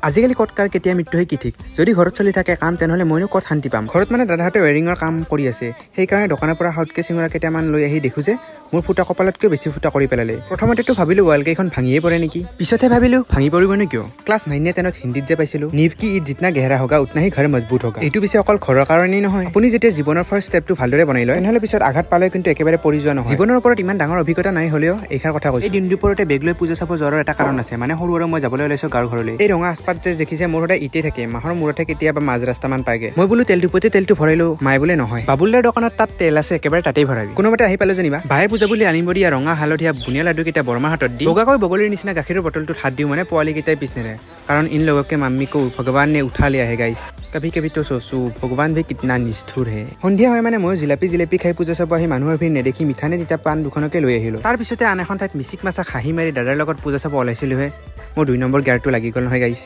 আজিকালি ক'ত কাৰ কেতিয়া মৃত্যু হয় কি ঠিক। যদি ঘৰত চলি থাকে কাম, তেনেহ'লে মইনো ক'ত শান্তি পাম? ঘৰত মানে দাদাহঁতে ৱেৰিঙৰ কাম কৰি আছে। সেইকাৰণে দোকানৰ পৰা সাউতকে চিঙৰা কেইটামান লৈ আহি দেখোঁ যে মোৰ ফুটা কপালতকৈ বেছি ফুটা কৰি পেলালে। প্ৰথমতেতো ভাবিলোঁ ৱালকেইখন ভাঙিয়ে পৰে নেকি। পিছতহে ভাবিলোঁ, ভাঙি পৰিবনো কিয়? ক্লাছ 9 নে 10ত হিন্দীত যে পাইছিলোঁ, "नींव की ईंट जितना गहरा होगा, उतना ही घर मजबूत होगा।" এইটো পিছে অকল ঘৰৰ কাৰণেই নহয়। আপুনি যেতিয়া জীৱনৰ ফাৰ্ষ্ট ষ্টেপটো ভালদৰে বনাই লয়, তেনেহ'লে পিছত আঘাত পালে কিন্তু একেবাৰে পৰি যোৱা নহয়। জীৱনৰ ওপৰত ইমান ডাঙৰ অভিজ্ঞতা নাই হ'লেও এইষাৰ কথা কৈছোঁ। এই দিন দুপৰতে বেগ লৈ পূজা চাব যোৱাৰ এটা কাৰণ আছে। মানে সৰু আৰু মই যাবলৈ ওলাইছোঁ গাঁৱৰ ঘৰলৈ। এই ৰঙা আচপাত যে দেখিছে, মোৰ সদায় ইটেই থাকে। মাহৰ মূৰতহে কেতিয়াবা মাজ ৰাস্তামান পায়গে। মই বোলো তেল ডিপুতে তেলটো ভৰাইলো। মায়ে বোলে নহয়, বাবুলদাৰ দোকানত তাত তেল আছে, একেবাৰে তাতেই ভৰাবি। কোনোমতে আহি পালো যেনিবা। বায়ে পূজা বুলি আনিব দিয়া ৰঙা হালধীয়া বুনিয়া লাডুকেইটা বৰমাৰ হাতত দি বগাকৈ বগলীৰ নিচিনা গাখীৰৰ বটলটোত হাত দিওঁ, মানে পোৱালীকেইটাই পিছ নেৰে। কাৰণ इन लोगों के मम्मी को भगवान ने उठा लिया है। गाइस, कभी कभी तो सोचूं, भगवान भी कितना निष्ठुर है। সন্ধিয়া হয় মানে মই জিলাপি জিলেপি খাই পূজা চাব আহি মানুহৰ ভিৰ নেদেখি মিঠা নে তিতা পাণ দুখনকে লৈ আহিলোঁ। তাৰপিছতে আন এখন ঠাইত মিচিক মাছাক হাঁহি মাৰি দাদাৰ লগত পূজা চাব ওলাইছিলোহে, মোৰ 2 নম্বৰ গিয়াৰটো লাগি গ'ল নহয় গাইছ।